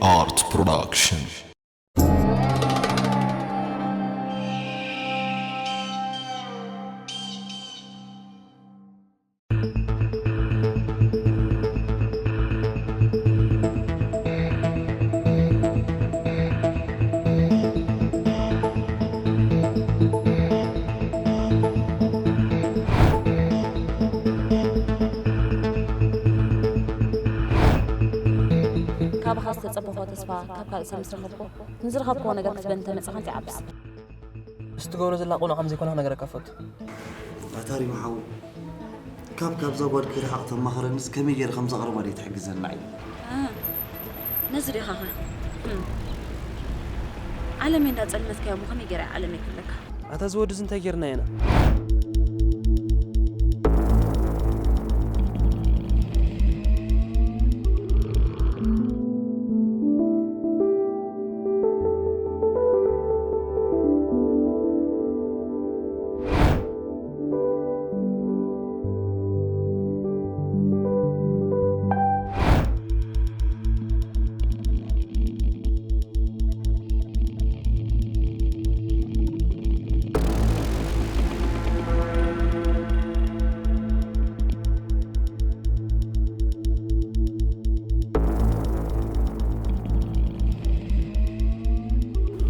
Art Production. ካባኻ ዝተጸበኹዎ ተስፋ ካብ ካልእ ሰብ ምስ ረኸብኩ፣ ንዝረኸብክዎ ነገር ክትበኒ እንተመጺኻ እንታይ ይዓብስ? ምስ ትገብሮ ዘላ ቁኑዕ ከም ዘይኮነ ክነግረካ እፈቱ። ኣታ ሪማ ሓወይ፣ ካብ ካብዛ ጓል ክርሕቕ ተማኽረንስ ከመይ ገይረ ከም ዘቕርባ ደይ ትሕግዘና እዩ። ነዚ ዲኻ ኸ ዓለመይ እንዳጸልመትካዮ እሞ ከመይ ገይረ ዓለመይ ክብለካ? ኣታ እዚ ወዲ እዚ እንታይ ጌርና ኢና?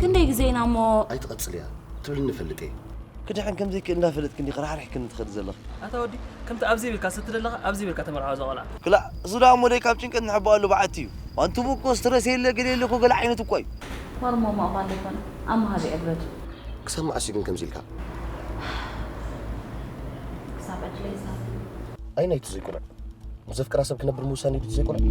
ክንደይ ግዜ ኢና እሞ ኣይትቐጽልያ ትብልኒ ፈልጥ እየ። ክድሕን ከም ዘይክእል እንዳፈለጥክ እንዲኻ ራሕሪሕክኒ ትኸድ ዘለኻ። ኣታ ወዲ፣ ከምቲ ኣብ ዘይብልካ ሰቲ ዘለኻ ኣብ ዘይብልካ ተመርዓዎ እዛ ቆልዓ። ክላእ፣ እሱ ደኣ እሞ ደይ ካብ ጭንቀት ንሕብኣሉ በዓቲ እዩ። ኣንቱም እኮ ስትረስ የለ ገለ የለ እኮ ገለ ዓይነት እኮ እዩ። ወርሞ ምቕባል ኣይኮነ፣ ኣብ ምሃብ እዩ ዕግበቱ። ክሳብ መዓስ እዩ ግን ከምዚ ኢልካ? ክሳብ ዕድለይ ይዛብ። ኣይ ናይቲ ዘይቁርዕ። ምስ ዘፍቅራ ሰብ ክነብር ምውሳን እዩ ዘይቁርዕ።